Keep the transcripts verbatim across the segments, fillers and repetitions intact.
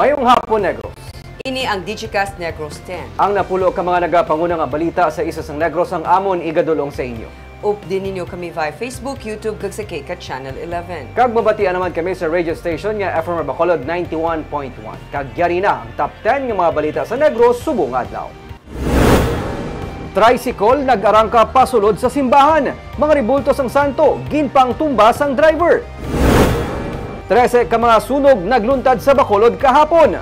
Mayong hapon, Negros. Ini ang Digicast Negros ten. Ang napulo ka mga nagapanguna nga balita sa isla sang Negros ang amon igadul-ong sa inyo. Updi ninyo kami via Facebook, YouTube, kag sa KCAT Channel eleven. Kag mabatian naman kami sa radio station nga F M R Bacolod ninety-one point one. Kag yari na ang top ten nga mga balita sa Negros subong nga adlaw. Tricycle nag-arangka pasulod sa simbahan. Mga rebulto sang santo, ginpangtumba sang driver. Trese ka mga sunog nagluntad sa Bacolod kahapon.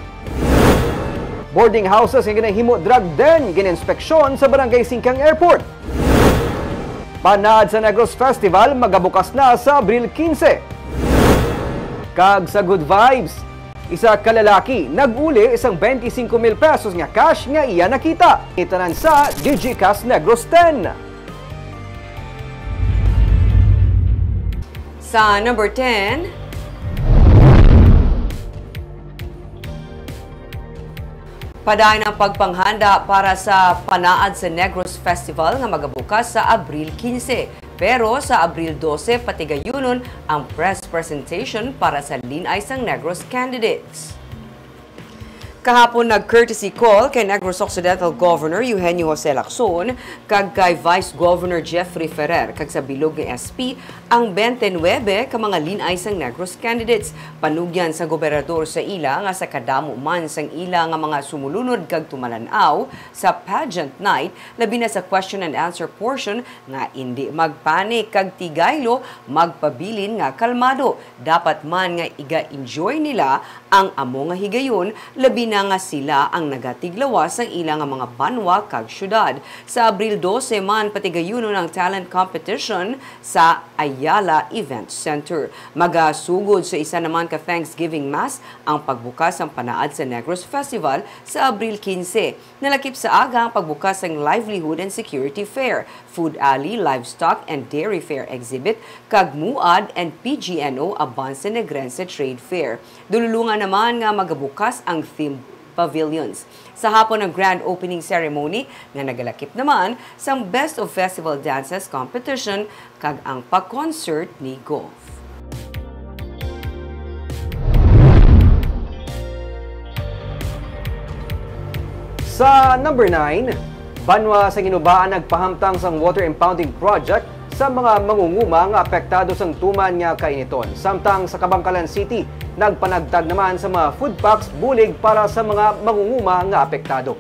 Boarding houses nga ginahimo drug den gin-inspeksyon sa Barangay Singkang Airport. Panaad sa Negros Festival magabukas na sa Abril quince. Kag sa Good Vibes, isa ka lalaki nag-uli sang twenty-five mil pesos nga cash nga iya nakita. Itanan sa Digicast Negros ten. Sa number ten, padayon ang pagpanghanda para sa Panaad sa Negros Festival nga magabukas sa Abril quince. Pero sa Abril dose, patigayunon ang press presentation para sa Lin-ay sang Negros candidates. Kahapon nag-courtesy call kay Negros Occidental Governor Eugenio Jose Lacson kag kay Vice Governor Jeffrey Ferrer kag sa bilog nga S P ang twenty-nine ka mga Lin-ay sang Negros candidates. Panugyan sa gobernador sa ila nga sa kadamo man sang ila nga mga sumulunod kag tumalan-aw sa pageant night, labi na sa question and answer portion, nga indi magpanik kag tigaylo magpabilin nga kalmado. Dapat man nga iga-enjoy nila ang amo nga higayon, labi na nga sila ang nagatiglawas sang ila nga mga banwa kag syudad. Sa Abril dose man patigayunon ang talent competition sa Ayala Event Center. Magasugod sa isa naman ka Thanksgiving Mass ang pagbukas sang Panaad sa Negros Festival sa Abril quince. Nalakip sa aga ang pagbukas sang Livelihood and Security Fair, Food Alley, Livestock and Dairy Fair Exhibit, kag MUAD and P G N O Abanse Negrense Trade Fair. Dululungan naman nga magabukas ang themed pavilions. Sa hapon ang grand opening ceremony nga nagalakip naman sang Best of Festival Dances Competition kag ang pa-concert ni Gov. Sa number nine, banwa sa Ginubaan nagpahamtang sang water impounding project sa mga mangunguma nga apektado sang tuman nga kainiton. Samtang sa Kabankalan City, nagpanagtag naman sa mga food packs bulig para sa mga mangunguma nga apektado.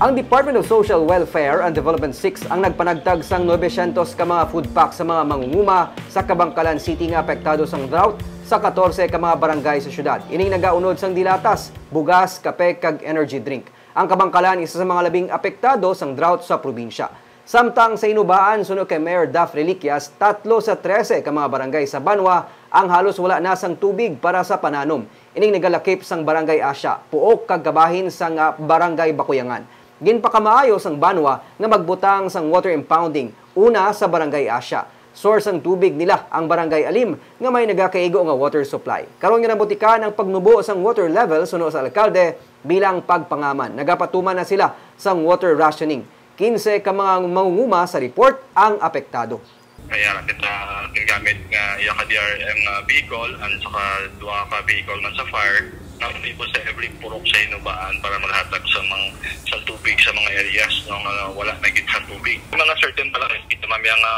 Ang Department of Social Welfare and Development six ang nagpanagtag sang novecientos ka mga food pack sa mga mangunguma sa Kabankalan City nga apektado sang drought sa katorse ka mga barangay sa syudad. Ining nagaunod sang dilatas, bugas, kape, kag energy drink. Ang Kabankalan isa sa mga labing apektado sang drought sa probinsya. Samtang sa Ginubaan, suno kay Mayor Daph Reliquias, tatlo sa trese ka mga barangay sa banwa ang halos wala na sang tubig para sa pananom. Ining nagalakip sang Barangay Asia, Puok kag kabahin sang, ah, Barangay Bakuyangan. Ginpakamaayo sang banwa nga magbutang sang water impounding una sa Barangay Asia. Source sang tubig nila ang Barangay Alim nga may nagakaigo nga water supply. Karon nga nabutikan ang pagnubo sang water level suno sa alkalde bilang pagpangaman, nagapatuman na sila sang water rationing. Kinse ka mga mangunguma sa report ang apektado. Kaya ra kita gingamit nga iya ka D R M nga vehicle and saka duha ka vehicle man sa fire nga libo sa every purok sa Ginubaan para maghatag sa mga sa tubig sa mga areas no nga wala na gid sa tubig. Mga certain pa lang kita mamaya nga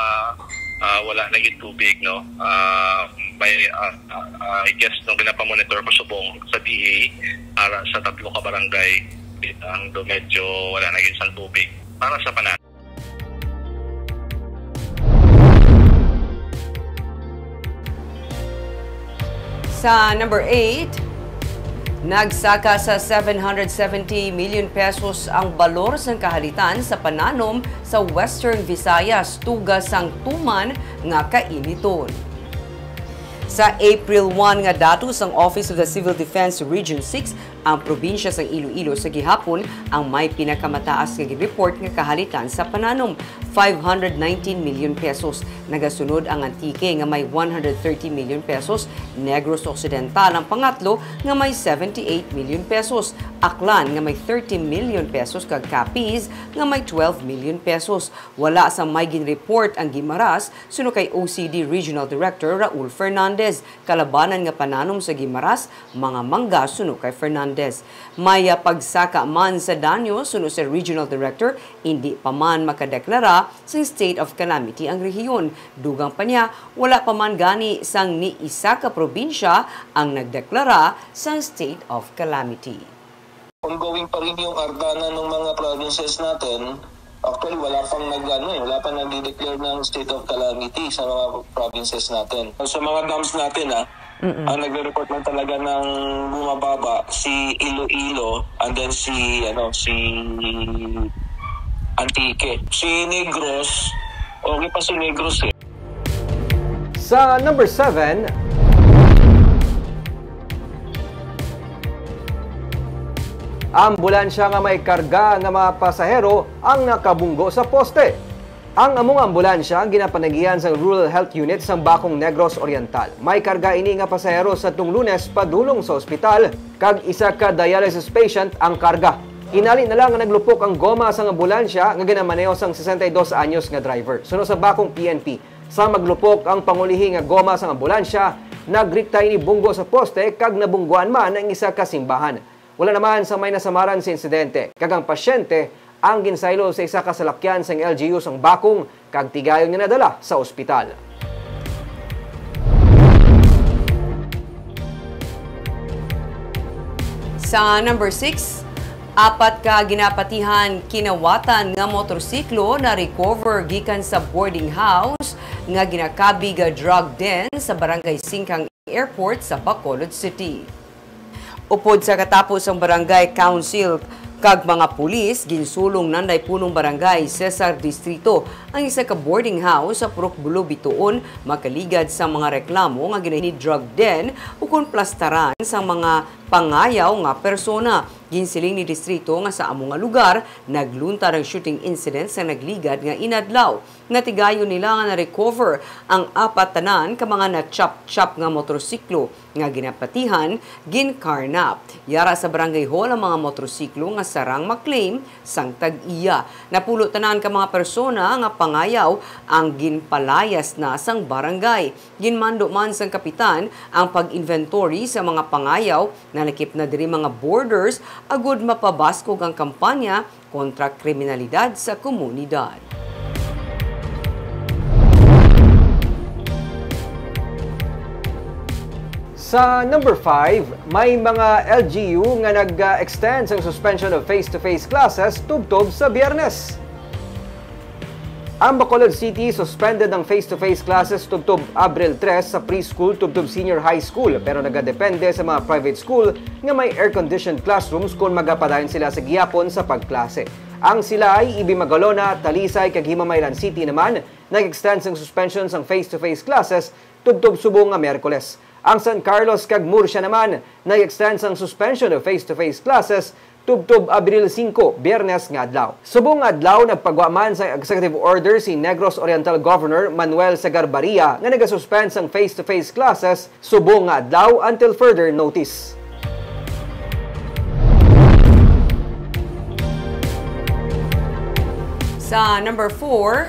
ah, wala na gid tubig no. Ah, may ah, ah, ah, I guess nung ginapamonitor ko subong sa D A para sa tatlo ka barangay ang do medyo wala na gid sa tubig para sa panan Sa number eight, nagsaka sa seven hundred seventy million pesos ang balor sang kahalitan sa pananom sa Western Visayas tuga sang tuman nga kainiton. Sa April one nga datos sang Office of the Civil Defense Region six, ang probinsya sang Iloilo sa gihapon ang may pinakamataas nga gin-report nga kahalitan sa pananom, five hundred nineteen million pesos. Nagasunod ang Antique nga may one hundred thirty million pesos, Negros Occidental ang pangatlo nga may seventy-eight million pesos, Aklan nga may thirty million pesos kag Capiz nga may twelve million pesos. Wala sang may gin-report ang Guimaras, suno kay O C D Regional Director Raul Fernandez. Kalabanan nga pananom sa Guimaras, mga mangga suno kay Fernandez. Des. May, ah, pagsaka man sa danyo, suno sa regional director, indi pa man makadeklara sing state of calamity ang rehiyon. Dugang pa niya, wala pa man gani sang ni isa ka probinsya ang nagdeklara sang state of calamity. Ongoing pa rin yung karga na ng mga provinces natin. Actually, wala pang nag, ano, eh, wala pang nagde-declare ng state of calamity sa mga provinces natin. Sa mga dams natin, ah, ang nagre-report lang talaga ng bumababa si Iloilo and then si, ano, si Antique. Si Negros, okay pa si Negros, eh. Sa number seven, ambulansya nga may karga nga mga pasahero ang nakabunggo sa poste. Ang among ambulansya ginapanagihan sang Rural Health Unit sang Bacong, Negros Oriental. May karga ini nga pasahero sa tung Lunes padulong sa ospital, kag isa ka dialysis patient ang karga. Inali na lang nga naglupok ang goma sang ambulansya nga ginamaneho sang sesenta y dos anyos nga driver. Suno sa Bacong P N P, sa maglupok ang pangulihi nga goma sang ambulansya, nagrikta ini bunggo sa poste kag nabungguan man ang isa ka simbahan. Wala naman sa may nasamaran sa insidente, kag ang pasyente ang ginsaylo sa isa ka salakyan sang L G U sang Bacong kag tigayon nga nadala sa ospital. Sa number six, apat ka ginapatihan kinawatan nga motorsiklo na-recover gikan sa boarding house nga ginakabig drug den sa Barangay Singkang Airport sa Bacolod City. Upod sa katapos ang barangay council kag mga pulis, ginsulong nanday punong barangay Cesar Distrito ang isa ka boarding house sa Purok Bulo, Bituon, makaligad sa mga reklamo nga ginahini drug den ukon plastaran sang mga pangayaw nga persona. Ginsiling ni Distrito nga sa amo nga lugar naglunta ang shooting incident sa nagligad nga inadlaw. Natigayon nila nga na-recover ang apat tanan ka mga na-chop-chop nga motorsiklo nga ginapatihan, gin-carnap. Yara sa barangay hall ang mga motorsiklo nga sarang ma-claim sang tag-iya. Napulo tanan ka mga persona nga pangayaw ang ginpalayas na sang barangay. Ginmando man sang kapitan ang pag-inventory sa mga pangayaw, nalakip na diri mga borders, agud mapabaskog ang kampanya kontra kriminalidad sa komunidad. Sa number five, may mga L G U nga nag-extend sang suspension of face-to-face classes tubtob sa Biyernes. Ang Bacolod City suspended ang face-to-face classes tubtob Abril tres sa preschool tubtob senior high school, pero nagadepende sa mga private school nga may air-conditioned classrooms kon magapadayon sila sa gihapon sa pagklase. Ang Silay, Ibi Magalona, Talisay kag Himamaylan City naman nag-extend sang suspension sang face-to-face classes tubtob subong nga Miyerkules. Ang San Carlos kag Murcia naman nag-extend sang suspension of face-to-face classes tubtob Abril singko, Biyernes nga adlaw. Subong nga adlaw, nagpagwa man sang executive order si Negros Oriental Governor Manuel Segarbarria nga nagasuspend sang face-to-face classes subong nga adlaw until further notice. Sa number four,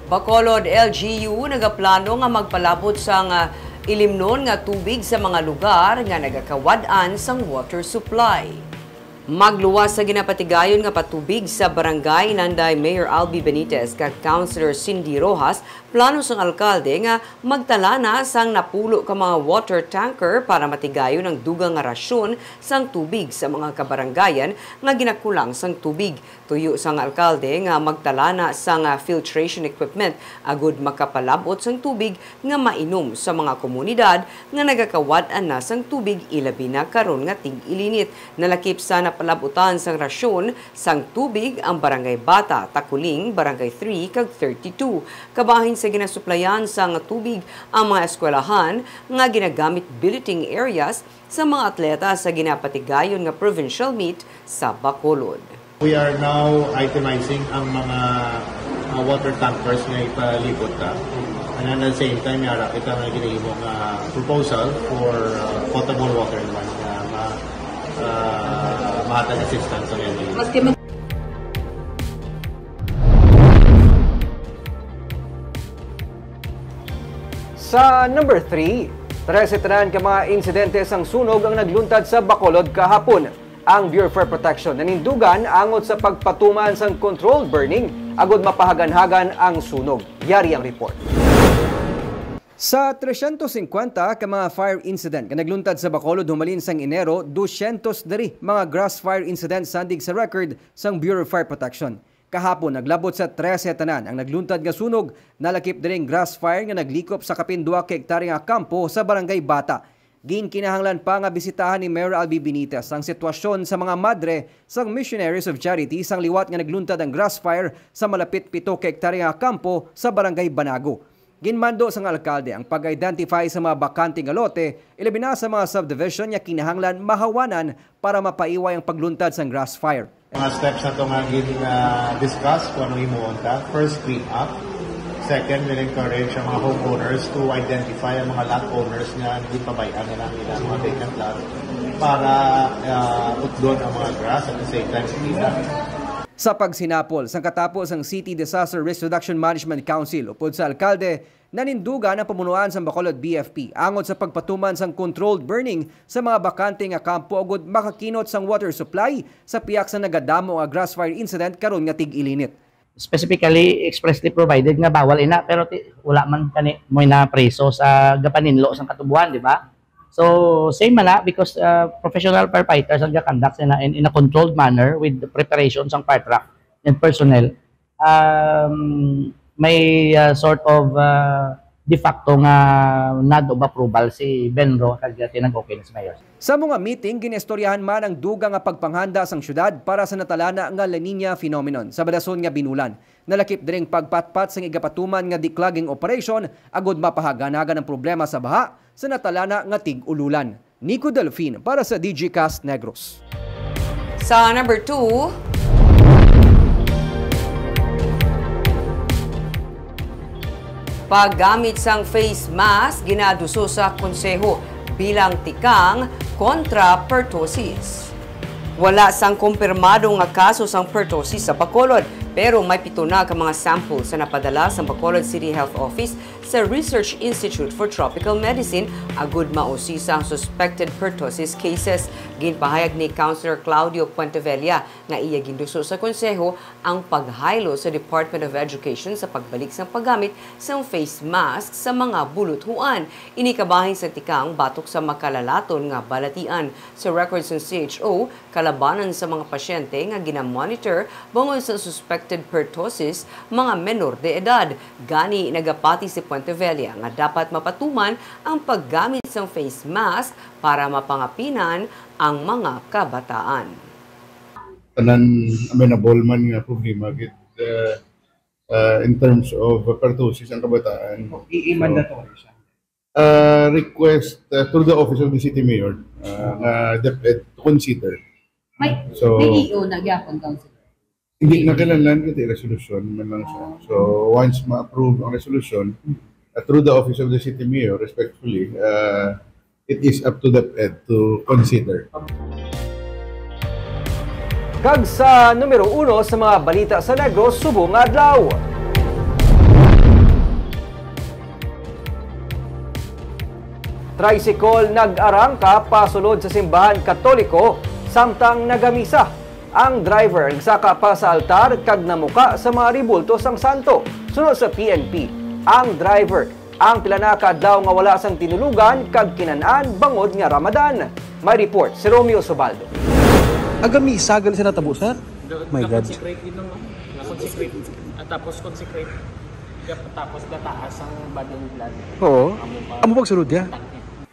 Bacolod L G U nagaplano nga magpalabot sang, ah, ilimnon nga tubig sa mga lugar nga nagakawad-an sang water supply. Magluwas sa ginapatigayon nga patubig sa barangay, nanday Mayor Albi Benitez kag Councilor Cindy Rojas, plano sang alkalde nga magtala na sang napulo ka mga water tanker para matigayon ang dugang nga rasyon sang tubig sa mga kabarangayan nga ginakulang sang tubig. Tuyo sang alkalde nga magtala na sang filtration equipment agud makapalab-ot sang tubig nga mainom sa mga komunidad nga nagakawad-an na sang tubig, ilabi na karon nga tig-ilinit. Nalakip sa napalab-utan sang rasyon sang tubig ang Barangay Bata, Taculing, Barangay three, kag thirty-two. Kabahin sa ginasuplayan sang tubig ang mga eskwelahan nga ginagamit billeting areas sa mga atleta sa ginapatigayon nga provincial meet sa Bacolod. We are now itemizing ang mga, ah, water tankers nga ipalibot ta. And then at the same time, yara kita nga ginahimo nga proposal for, ah, potable water naman nga ma-, ah, mahatag assistance sa L G U. Maski mag- Sa number three, Trese tanan ka mga insidente sang sunog ang nagluntad sa Bacolod kahapon. Ang Bureau of Fire Protection nanindugan angot sa pagpatuman sang controlled burning agod mapahaganhagan ang sunog. Yari ang report. Sa tresyentos singkwenta ka mga fire incident nga nagluntad sa Bacolod humalin sang Enero, dusyentos diri mga grass fire incident sandig sa record sang Bureau of Fire Protection. Kahapon, naglabot sa trese tanan ang nagluntad nga sunog, nalakip diri ang grass fire nga naglikop sa kapin dua ka hektarya nga kampo sa Barangay Bata. Ginkinahanglan pa nga bisitahan ni Mayor Albi Benitez ang sitwasyon sa mga madre sang Missionaries of Charity sang liwat nga nagluntad ang grass fire sa malapit pito ka hektarya nga kampo sa Barangay Banago. Ginmando sang alkalde ang pag-identify sa mga bakante nga lote, ilabi na sa mga subdivision nga kinahanglan mahawanan para mapaiway ang pagluntad sang grass fire. Mga steps na to nga gin-, ah, discuss kung anong himuon ta. First, clean up. Second, we'll encourage ang mga homeowners to identify ang mga lot owners nga hindi pabayaan na lang nila ang mga vacant lot para, ah, utdon ang mga grass at the same time clean up. Sa pagsinapol, sang katapos ang City Disaster Risk Reduction Management Council upod sa alkalde, nanindugan ang pamunuan sang Bacolod B F P angot sa pagpatuman sang controlled burning sa mga bakante nga kampo agud makakinot sang water supply sa pihak sa nagadamo nga grass fire incident karon nga tig-ilinit. Specifically, expressly provided nga bawal ina, pero ti-, wala man kani mo na preso sa gapaninlo sang katubuan, di ba? So, same man na because, uh, professional firefighters ang ga-conduct sina in, in a controlled manner with the preparation sang fire truck and personnel. Um, may, uh, sort of, uh, de facto nga nod of approval si Benro kag, uh, tinag-okay na si Mayor. Sa mga meeting, ginistoryahan man ang dugang nga pagpanghanda sang syudad para sa natalana nga La Niña phenomenon sa badason nga binulan. Nalakip diri ang pagpatpat sang igapatuman nga declogging operation agud mapahaganagan ang problema sa baha sa natalana nga tig-ululan. Nico Delfin para sa D G Cast Negros. Sa number two, paggamit sang face mask ginaduso sa konseho bilang tikang kontra pertussis. Wala sang kumpirmado nga kaso sang pertussis sa Bacolod, pero may pito na ka mga sample sa napadala sa Bacolod City Health Office sa Research Institute for Tropical Medicine agud mausisa ang suspected pertussis cases. Ginpahayag ni Councilor Claudio Puentevella nga iya ginduso sa konseho ang paghaylo sa Department of Education sa pagbalik sang paggamit sang face mask sa mga buluthuan. Ini kabahin sa tikang batok sa makalalaton nga balatian. Sa record sang C H O, kalabanan sa mga pasyente nga ginamonitor bangod sa suspected pertussis, mga menor de edad. Gani, nagapati si Puentevella nga dapat mapatuman ang paggamit sang face mask para mapangapinan ang mga kabataan. Tanan amenable man nga problema gid, uh, uh, in terms of pertussis ang kabataan. I-, i-mandatory siya. Uh, request, uh, through the office of the city mayor, uh, nga DepEd to consider. May, So, may E O na gyapon, Councilor. Hindi na kinahanglan kay resolusyon man lang siya. So, once ma-approve ang resolusyon, uh, through the office of the city mayor, respectfully, uh, it is up to DepEd to consider. Kag sa numero uno sa mga balita sa Negros subong nga adlaw. Tricycle nag-arangka pasulod sa simbahan Katoliko samtang nagamisa. Ang driver nagsaka pa sa altar kag namuka sa mga rebulto sang santo. Suno sa P N P, ang driver ang pila na ka adlaw nga wala sang tinulugan kag kinan-an bangod nga Ramadan. May report si Romeo Subaldo. Aga misa gali sa natabo, sir? My God. Consecrate yun naman. Consecrate. At tapos consecrate. Tapos nataas ang body and blood. Oo. Amo pa. Amo pagsulod niya?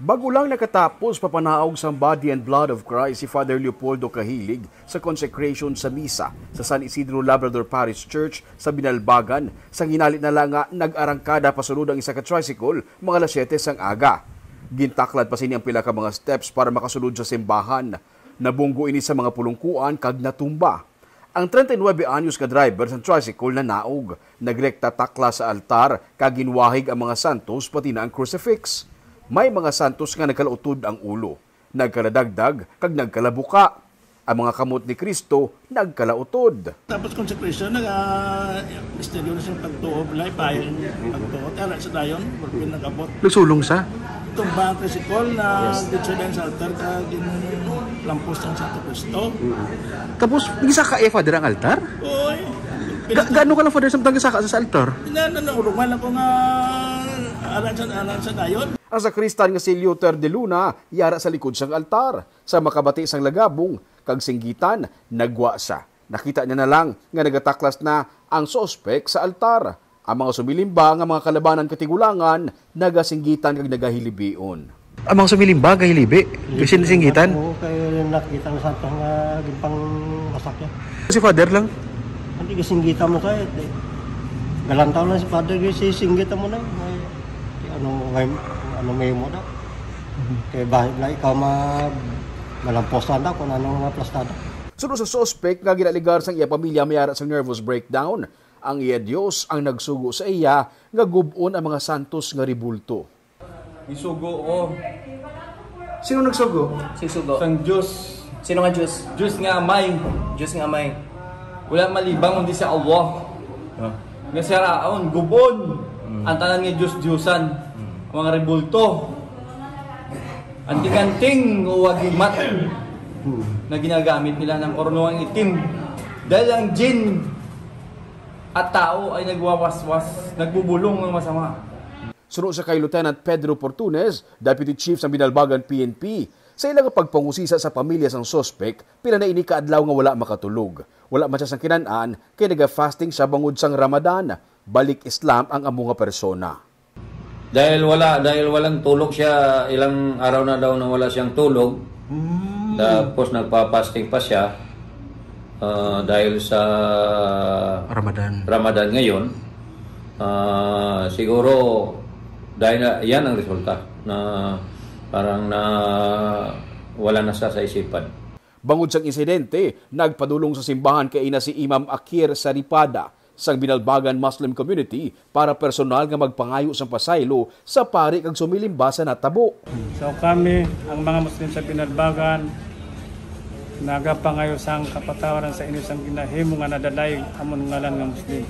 Bago lang nakatapos papanaog sang Body and Blood of Christ si Father Leopoldo Kahilig sa consecration sa misa sa San Isidro Labrador Parish Church sa Binalbagan, sang hinali na lang nga nag-arangkada pasulod ang isa ka tricycle mga alas siyete sang aga. Gintaklad pa sini ang pila ka mga steps para makasulod sa simbahan. Nabunggo ini sa mga pulungkuan kag natumba. Ang treinta y nuebe anyos ka driver sang tricycle nanaog. Nagrekta takla sa altar kag ginwahig ang mga santos pati na ang crucifix. May mga santos nga nagkalautod ang ulo, nagkaladagdag kag nagkalabuka. Ang mga kamot ni Cristo nagkalautod. Tapos consecration, nag, ah, misteryo na siyang pagtuo, life, ay, pagtuo. Tara sa dayon, pag nag-abot. Nagsulong sa? Tumba ang tricycle na Yes. dito din sa altar ka ginlampos ang Santo Cristo. Tapos, gisaka iya, Father, ang altar? Oy. Ga- gaano ka lang, Father, samtang gisaka sa, sa altar? Na, na, naulungan ako nga aran sa, aran sa dayon. Ang sakristan nga si Luther de Luna yara sa likod sang altar. Sa makabati sang lagabong kag singgitan, nagwa sia. Nakita niya na lang nga nagataklas na ang suspek sa altar. Ang mga sumilimba nga mga kalabanan katigulangan nagasinggitan kag nagahilibion. Ang mga sumilimba gahilibi, kasi nasinggitan? Oo, kay nakita na sa ato nga ginpangwasak niya. Si Father lang? Hindi kasinggitan mo tayo. Galantaw lang si Father, kasi singgitan mo na. May, ano, may, ano may mo daw. Kay ba, na ikaw ma-, malamposan daw kung ano nga plastada. Suno sa suspek nga ginaligar sang iya pamilya may ara sang nervous breakdown, ang iya Dios ang nagsugo sa iya nga gub-on ang mga santos nga rebulto. Isugo ko Sino nagsugo? Sisugo. Sang Diyos. Sino nga Diyos? Diyos nga Amay. Diyos nga Amay. Wala malibang kundi si Allah. Ah. Nga siya raon, gubon. Mm. Ang tanan nga Diyos-Diyosan. Mm. Mga rebulto. Anting-anting o wagimat Mm. na ginagamit nila ng kornoang itim. Dahil ang jin at tao ay nagwawaswas, nagbubulong ng masama. Suno sa kay Lieutenant Pedro Portunes, Deputy Chief sang Binalbagan P N P, sa ila nga pagpangusisa sa pamilya sang suspek, pila na ini ka adlaw nga wala makatulog. Wala man siya sang kinan-an kay naga-fasting siya bangod sang Ramadan. Balik Islam ang amo nga persona. Dahil wala, dahil walang tulog siya, ilang araw na daw na wala siyang tulog. Mm. Tapos nagpa-fasting pa siya, ah, dahil sa Ramadan. Ramadan ngayon. Ah, siguro dahil na, yan ang resulta na parang na wala na siya sa isipan. Bangod sang insidente, nagpadulong sa simbahan kaina si Imam Akir Saripada sang Binalbagan Muslim Community para personal nga magpangayo sang pasaylo sa pari kag sumilimba sa natabo. So kami, ang mga Muslim sa Binalbagan, nagapangayo sang kapatawaran sa inyo sang ginahimo nga nadalay amon ngalan nga Muslim.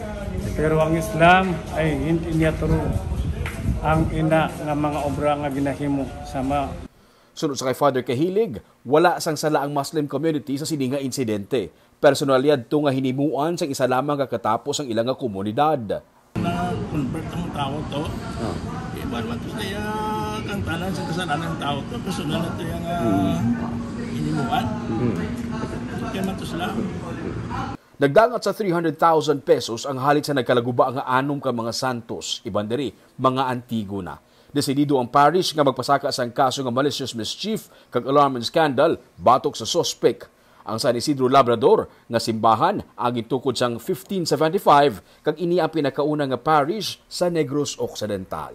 Pero ang Islam ay hindi niya turo ang ina nga mga obra nga ginahimo sa ma- Suno sa kay Father Kahilig, wala sang sala ang Muslim community sa sini nga insidente. Personal yadto nga hinimuan sang isa lamang ka katapo sang ila nga komunidad. Na-convert ang tao to. Oh. Iban man to sa iya, kang tanan sa kasalanan ng tao to, personal na to yung, ah, Mm. hinimuan. Mm. Kaya man to sila. Nagdangat sa three hundred thousand pesos ang halit sa nagkalaguba nga anom ka mga santos, iban diri, mga antigo na. Desidido ang parish nga magpasaka sang kaso nga malicious mischief kag alarm and scandal batok sa suspek. Ang San Isidro Labrador nga simbahan ang gintukod sang fifteen seventy-five, kag ini ang pinakauna nga parish sa Negros Occidental.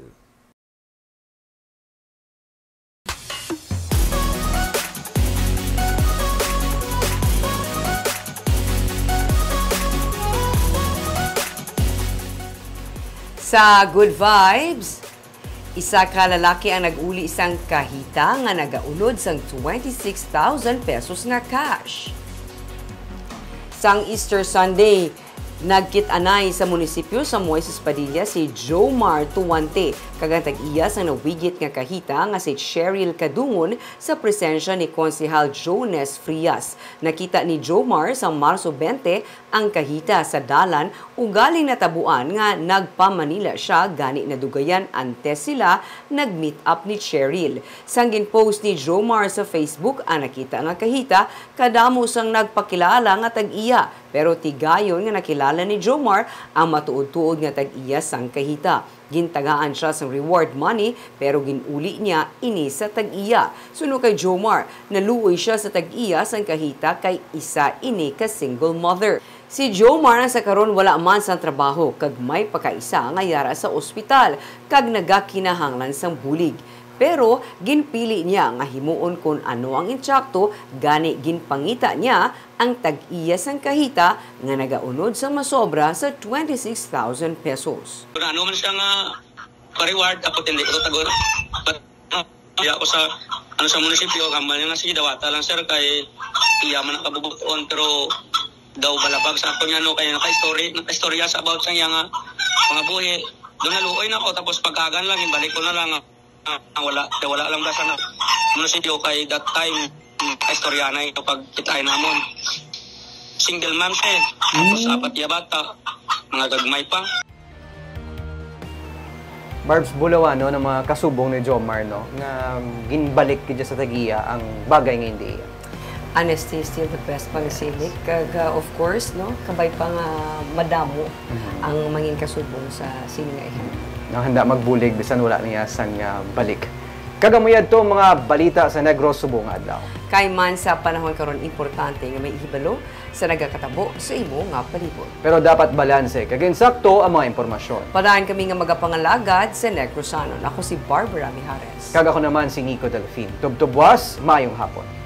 Sa Good Vibes, isa ka lalaki ang nag-uli sang kahita nga nagaunod sang twenty-six thousand pesos nga cash. Sang Easter Sunday, nagkit-anay sa munisipyo sa Moises Padilla si Jomar Tuwante kag ang tag-iya sang nawigit nga kahita nga si Cheryl Kadungon sa presensya ni Konsehal Jones Frias. Nakita ni Jomar sa Marso twenty ang kahita sa dalan, ugaling natabuan nga nagpa-Manila sia, gani nadugayan antes sila nag-meet up ni Cheryl. Sang gin-post ni Jomar sa Facebook ang nakita nga kahita, kadamo sang nagpakilala nga tag-iya, pero tigayon nga nakilala ni Jomar ang matuod-tuod nga tag-iya sang kahita. Gintagaan sia sang reward money, pero gin-uli niya ini sa tag-iya. Suno kay Jomar, naluoy sia sa tag-iya sang kahita kay isa ini ka single mother. Si Jomar ang sa karon wala man sang trabaho kag may pa ka isa nga yara sa ospital kag nagakinahanglan sang bulig. Pero ginpili niya nga himuon kon ano ang insakto, gani ginpangita niya ang tag-iya sang kahita nga nagaunod sang masobra sa twenty-six thousand pesos. Kung ano man siya nga pa-reward, ako hindi ko tago. But, ah, kaya ako sa, ano, sa munisipyo, hambal niya nga, "Sige, dawata lang, sir, kay iya man nakabubuton," pero daw balabag sa ako niya, no, kaya naka-story, naka-istorya sa about sa iya nga mga buhi. Doon naluoy na ako, tapos pagkagan lang, ibalik ko na lang, ah. wala, wala lang ba sana. Ano siya kay that time, istorya na yung pagkitay namon. Single mom siya. Tapos Mm. apat ya bata, mga gagmay pa. Barbs, bulawan, no, ng mga kasubong ni Jomar, no, nga ginbalik gid sa tagiya ang bagay nga hindi iya. Honesty is still the best policy, Nick. Kag, uh, of course, no, kabay pa nga madamo ang mangin kasubong sa sini nga issue. Nga handa magbulig bisan wala niya sang ah, balik. Kag amo yadto ang mga balita sa Negros subong nga adlaw. Kay man sa panahon karon, importante nga may ihibalo sa nagakatabo sa imo nga palibot. Pero dapat balanse kag insakto ang mga impormasyon. Padaan kami nga magapangalagad sa Negrosanon. Ako si Barbara Mijares. Kag ako naman si Nico Delfin. Tubtubwas, mayong hapon.